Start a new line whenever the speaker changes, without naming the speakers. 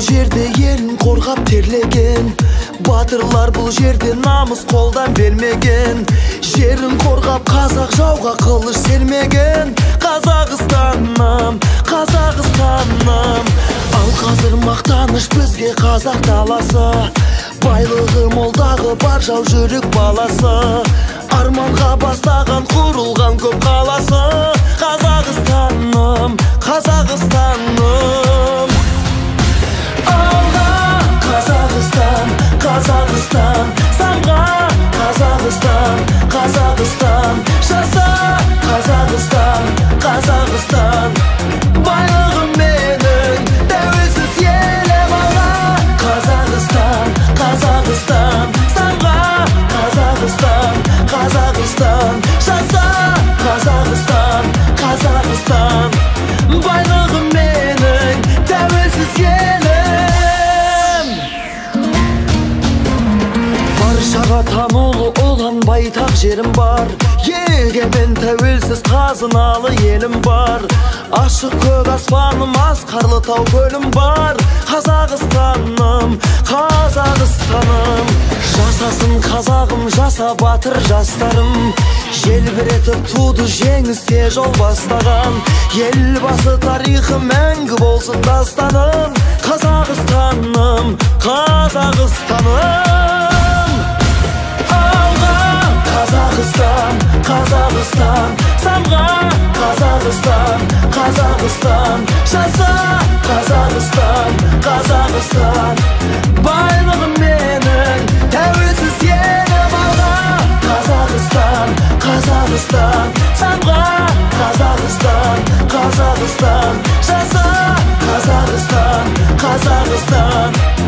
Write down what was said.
Жерде елін қорғап терлеген, батырлар бұл жерде намыс қолдан бермеген. Жерін қорғап қазақ жауға қылыш сермеген. Қазақстаным, Қазақстаным. Ал қазір мақтаныш бізге қазақ даласы. Байлығы молдағы бар жау жүрек баласы. Арманға бастаған құрылған көп қаласы. Қазақстаным, Қазақстаным. Қазақстан, Қазақстан, самға Қазақстан, Қазақстан, жаса Қазақстан, Қазақстан. Байлығым менің, тәуелсіз елім алға. Қазақстан, Қазақстан, самға Қазақстан, Қазақстан, жаса Қазақстан, Қазақстан. Байлығым менің, тәуелсіз елім. Баршаға танулы ұлан байтақ жерім бар, егемен тәуелсіз қазыналы елім бар. Ашық көк аспаным, асқарлы тау көлім бар. Қазақстаным, Қазақстаным. Жасасын қазағым, жаса батыр жастарым. Желбіретіп туды жеңіске жол бастаған. Елбасы тарихы мәңгі болсын дастаным. Қазақстаным, Қазақстаным. Қазақстан, Қазақстан, самға Қазақстан, Қазақстан, жаса Қазақстан, Қазақстан. Байлығым менің, тәуелсіз елім алға. Қазақстан, Қазақстан, самға Қазақстан, Қазақстан, жаса Қазақстан, Қазақстан.